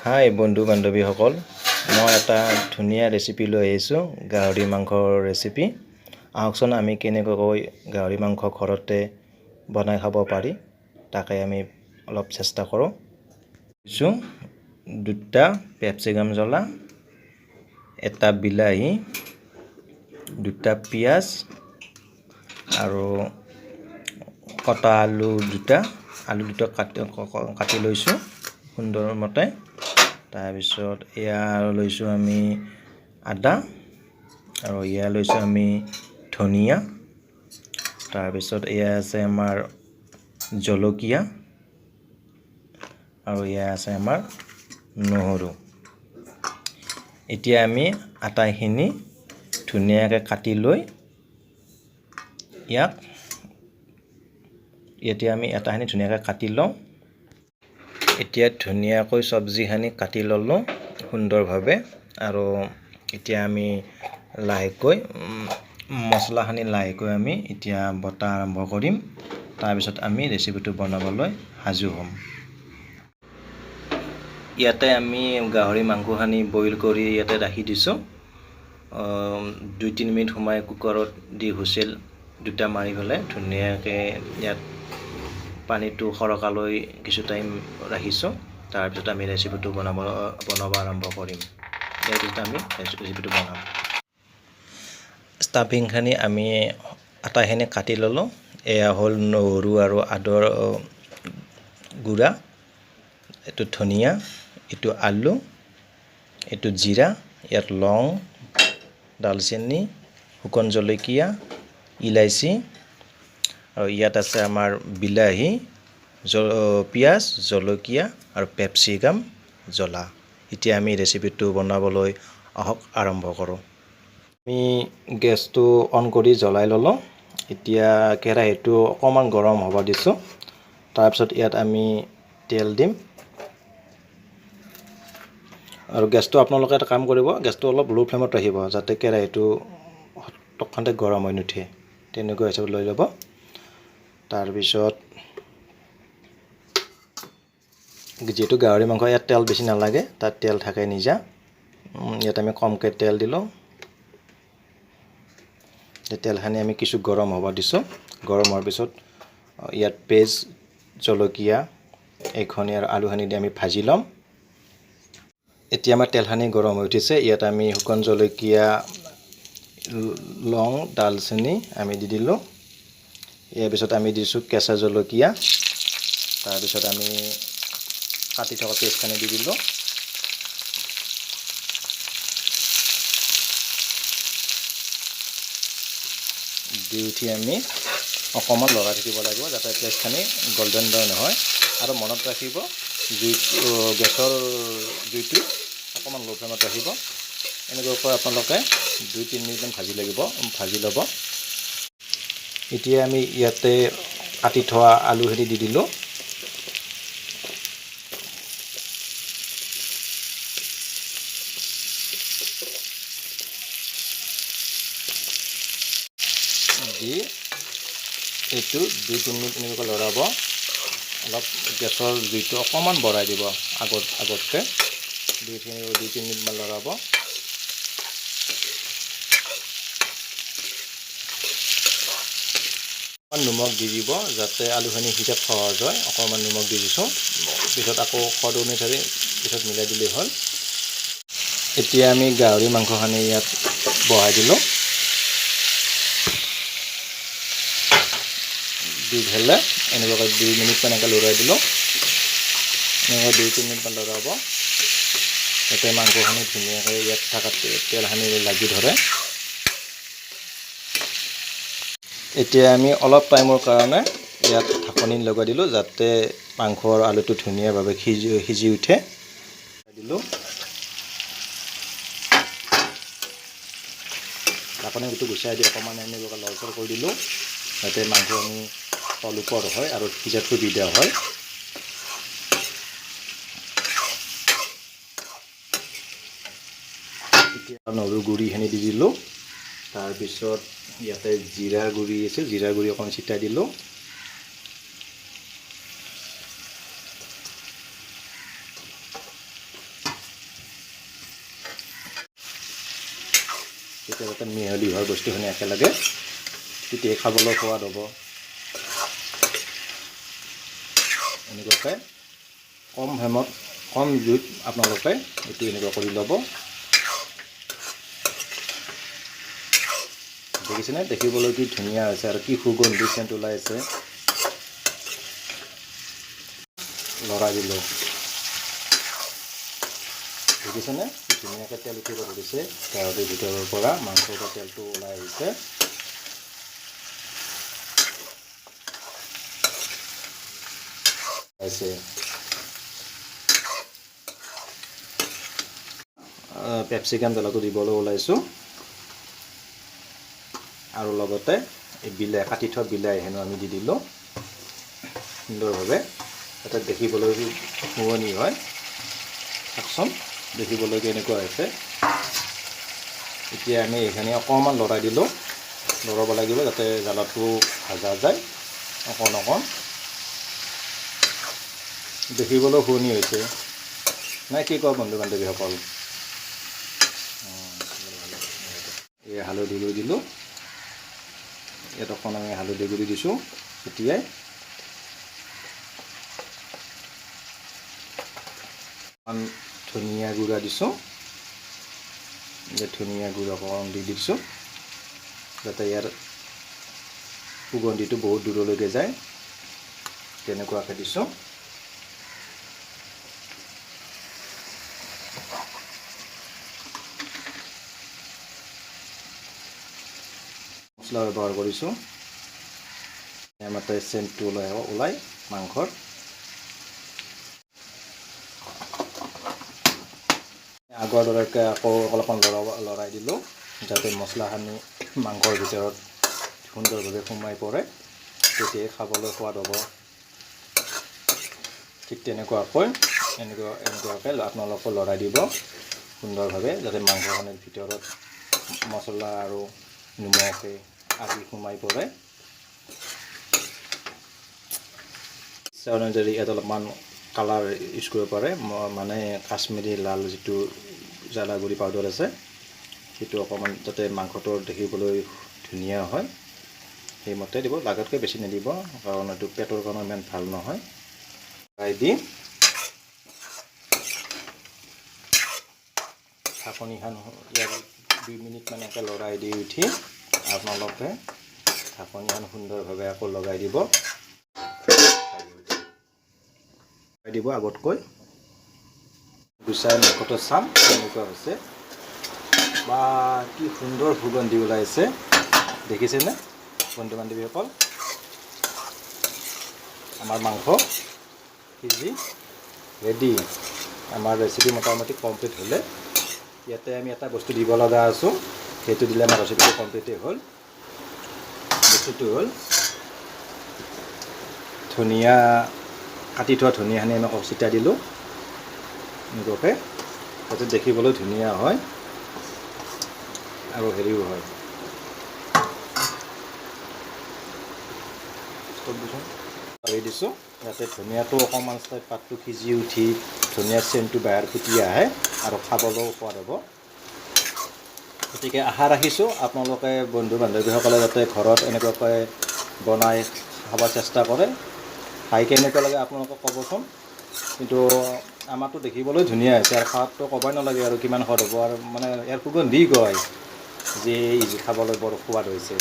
হাই বন্ধু বান্ধৱীসকল, মই এটা ধুনীয়া ৰেচিপি লৈ আহিছোঁ, গাহৰি মাংসৰ ৰেচিপি। আহকচোন আমি কেনেকুৱাকৈ গাহৰি মাংস ঘৰতে বনাই খাব পাৰি তাকে আমি অলপ চেষ্টা কৰোঁ। লৈছোঁ দুটা পেপচিকাম জ্বলা, এটা বিলাহী, দুটা পিঁয়াজ আৰু কটা আলু দুটা, আলু দুটা কাটি লৈছোঁ সুন্দৰ মতে। তাৰপিছত এয়া লৈছোঁ আমি আদা আৰু এয়া লৈছোঁ আমি ধনিয়া। তাৰপিছত এয়া আছে আমাৰ জলকীয়া আৰু এয়া আছে আমাৰ নহৰু। এতিয়া আমি আটাইখিনি ধুনীয়াকৈ কাটি লৈ ইয়াক এতিয়া আমি এটাখিনি ধুনীয়াকৈ কাটি লওঁ। এতিয়া ধুনীয়াকৈ চব্জিখিনি কাটি ল'লোঁ সুন্দৰভাৱে। আৰু এতিয়া আমি লাহেকৈ মছলাখিনি লাহেকৈ আমি এতিয়া বটা আৰম্ভ কৰিম। তাৰপিছত আমি ৰেচিপিটো বনাবলৈ সাজু হ'ম। ইয়াতে আমি গাহৰি মাংসখিনি বইল কৰি ইয়াতে ৰাখি দিছোঁ। 2-3 মিনিট সোমাই কুকাৰত দি হুইচেল দুটা মাৰি পেলাই ধুনীয়াকৈ ইয়াত পানীটো সৰকালৈ কিছু টাইম ৰাখিছোঁ। তাৰপিছত আমি ৰেচিপিটো বনাব আৰম্ভ কৰিম। ইয়াৰ পিছত আমি ৰেচিপিটো বনাম। ষ্টাফিংখিনি আমি আটাইখিনি কাটি ল'লোঁ। এয়া হ'ল নহৰু আৰু আদৰ গুড়া, এইটো ধনিয়া, এইটো আলু, এইটো জিৰা, ইয়াত লং, ডালচেনি, শুকান জলকীয়া, ইলাচি আৰু ইয়াত আছে আমাৰ বিলাহী, পিঁয়াজ, জলকীয়া আৰু পেপচিকাম জ্বলা। এতিয়া আমি ৰেচিপিটো বনাবলৈ আহক আৰম্ভ কৰোঁ। আমি গেছটো অন কৰি জ্বলাই ল'লোঁ। এতিয়া কেৰাহীটো অকণমান গৰম হ'ব দিছোঁ। তাৰপিছত ইয়াত আমি তেল দিম। আৰু গেছটো আপোনালোকে এটা কাম কৰিব, গেছটো অলপ ল' ফ্লেমত ৰাখিব যাতে কেৰাহীটো তৎক্ষণাতে গৰম হৈ নুঠে, তেনেকুৱা হিচাপত লৈ ল'ব। তাৰপিছত যিহেতু গাহৰি মাংস ইয়াত তেল বেছি নালাগে, তাত তেল থাকে নিজা। ইয়াত আমি কমকৈ তেল দিলোঁ। তেলখিনি আমি কিছু গৰম হ'ব দিছোঁ। গৰম হোৱাৰ পিছত ইয়াত পেজ, জলকীয়া এইখিনি আৰু আলুখিনি দি আমি ভাজি ল'ম। এতিয়া আমাৰ তেলখিনি গৰম হৈ উঠিছে। ইয়াত আমি শুকান জলকীয়া, লং, ডালচেনি আমি দি দিলোঁ। ইয়াৰ পিছত আমি দিছোঁ কেঁচা জলকীয়া। তাৰপিছত আমি কাটি থকা পেষ্টখিনি দি দিলোঁ। দি উঠি আমি অকণমান লৰাই থাকিব লাগিব যাতে পেষ্টখিনি গল্ডেন ব্ৰাউন হয়। আৰু মনত ৰাখিব, জুই গেছৰ জুইটো অকণমান ল' ফ্লেমত ৰাখিব। এনেকুৱাকৈ আপোনালোকে 2-3 মিনিটমান ভাজি ল'ব। এতিয়া আমি ইয়াতে কাটি থোৱা আলুখিনি দি দিলোঁ। দি এইটো 2-3 মিনিট এনেকুৱাকৈ লৰাব। অলপ গেছৰ জুইটো অকণমান বঢ়াই দিব আগতকৈ। 2-3 মিনিটমান লৰাব। অকণমান নিমখ দি দিব যাতে আলুখিনি সিজাত সহজ হয়। অকণমান নিমখ দি দিছোঁ। পিছত আকৌ সোৱাদ অনুসাৰে পিছত মিলাই দিলেই হ'ল। এতিয়া আমি গাহৰি মাংসখিনি ইয়াত বহাই দিলোঁ। দি পেলাই এনেকুৱাকৈ 2 মিনিটমান এনেকৈ লৰাই দিলোঁ। এনেকৈ 2-3 মিনিটমান লৰাব যাতে মাংসখিনি ধুনীয়াকৈ ইয়াত থকা তেলখিনি লাগি ধৰে। এতিয়া আমি অলপ টাইমৰ কাৰণে ইয়াত ঢাকনি লগাই দিলোঁ যাতে মাংস আৰু আলুটো ধুনীয়াভাৱে সিজি উঠে। দিলোঁ ঢাকনিটো গুচাই দি অকণমান এনেকুৱাকৈ লৰচৰ কৰি দিলোঁ যাতে মাংসখিনি তল ওপৰ হয় আৰু সিজাত সুবিধা হয়। এতিয়া নহৰু গুড়িখিনি দি দিলোঁ। তাৰপিছত ইয়াতে জিৰা গুড়ি আছিল, জিৰা গুড়ি অকণ ছিটাই দিলোঁ। তেতিয়া যাতে মিহলি হয় বস্তুখিনি একেলগে, তেতিয়া খাবলৈ সোৱাদ হ'ব। এনেকুৱাকৈ কম ফ্লেমত, কম জুইত আপোনালোকে এইটো এনেকুৱা কৰি ল'ব। দেখিছেনে দেখিবলৈ কি ধুনীয়া হৈছে আৰু কি সুগন্ধি চেণ্ট ওলাই আছে। লৰাই দিলোঁ, দেখিছেনে কি ধুনীয়াকৈ তেল উঠিব ধৰিছে। গাহৰিৰ ভিতৰৰ পৰা মাংসৰ পৰা তেলটো ওলাই আহিছে। পেপচিকাম জ্বলাটো দিবলৈ ওলাইছোঁ আৰু লগতে এই বিলাহী, কাটি থোৱা বিলাহী হেনো আমি দি দিলোঁ সুন্দৰভাৱে, যাতে দেখিবলৈ শুৱনি হয়। চাওকচোন দেখিবলৈ কেনেকুৱা হৈছে। এতিয়া আমি এইখিনি অকণমান লৰাই দিলোঁ, লৰাব লাগিব যাতে জ্বালাটো ভাজা যায় অকণ অকণ। দেখিবলৈ শুৱনি হৈছে নাই কি কয় বন্ধু বান্ধৱীসকল? এই হালধি গুড়ি দিলোঁ, ইয়াত অকণ আমি হালধি গুড়ি দিছোঁ এতিয়াই। অকণ ধনিয়া গুড়া দিছোঁ, ধনিয়া গুড়া অকণ দি দিছোঁ যাতে ইয়াৰ সুগন্ধিটো বহুত দূৰলৈকে যায়, তেনেকুৱাকৈ দিছোঁ। মছলা ব্যৱহাৰ কৰিছোঁ, মতে চেণ্টটো ওলাই মাংসৰ। আগৰ দৰেকৈ আকৌ অলপমান লৰাই দিলোঁ যাতে মছলাখিনি মাংসৰ ভিতৰত সুন্দৰভাৱে সোমাই পৰে, তেতিয়াই খাবলৈ সোৱাদ হ'ব। ঠিক তেনেকুৱাকৈ এনেকুৱাকৈ আপোনালোকে লৰাই দিব সুন্দৰভাৱে, যাতে মাংসখিনিৰ ভিতৰত মছলা আৰু নিমখে আদি সোমাই পৰে। ইচ্ছা অনুযায়ী ইয়াত অলপমান কালাৰ ইউজ কৰিব পাৰে, মানে কাশ্মীৰী লাল যিটো জ্বালা গুড়ি পাউডাৰ আছে সেইটো অকণমান, যাতে মাংসটো দেখিবলৈ ধুনীয়া হয় সেইমতে দিব, লাগাতকৈ বেছি নিদিব, কাৰণ এইটো পেটৰ কাৰণে ইমান ভাল নহয়। লৰাই দি ঢাকনিখন ইয়াৰ 2 মিনিটমান এনেকৈ লৰাই দি উঠি আপোনালোকে ঢাকনিখন সুন্দৰভাৱে আকৌ লগাই দিব, লগাই দিব আগতকৈ। গুচাই মাংসটো চাম কেনেকুৱা হৈছে। বা কি সুন্দৰ সুগন্ধি ওলাইছে, দেখিছেনে বন্ধু বান্ধৱীসকল? আমাৰ মাংস সিজি ৰেডি। আমাৰ ৰেচিপি মোটামুটি কমপ্লিট হ'লে ইয়াতে আমি এটা বস্তু দিব লগা আছোঁ, সেইটো দিলে আমাৰ ৰেচিপিটো কমপ্লিটেই হ'ল। বস্তুটো হ'ল ধনিয়া, কাটি থোৱা ধনিয়াখিনি আমি ছটিয়াই দিলোঁ এনেকুৱাকৈ, যাতে দেখিবলৈ ধুনীয়া হয় আৰু হেৰিও হয়। দিছোঁ যাতে ধনিয়াটো অকণমান পাতটো সিজি উঠি ধনিয়াৰ চেণ্টটো বাহিৰ ফুটি আহে আৰু খাবলৈও সোৱাদ হ'ব। গতিকে আশা ৰাখিছোঁ আপোনালোকে বন্ধু বান্ধৱীসকলে যাতে ঘৰত এনেকুৱাকৈ বনাই খাব চেষ্টা কৰে। খাই কেনেকুৱা লাগে আপোনালোকে ক'বচোন। কিন্তু আমাৰতো দেখিবলৈ ধুনীয়া হৈছে আৰু খোৱাদটো ক'বই নালাগে আৰু কিমান সোৱাদ হ'ব, আৰু মানে ইয়াৰ সুগন্ধি কয় যে ই খাবলৈ বৰ সোৱাদ হৈছে।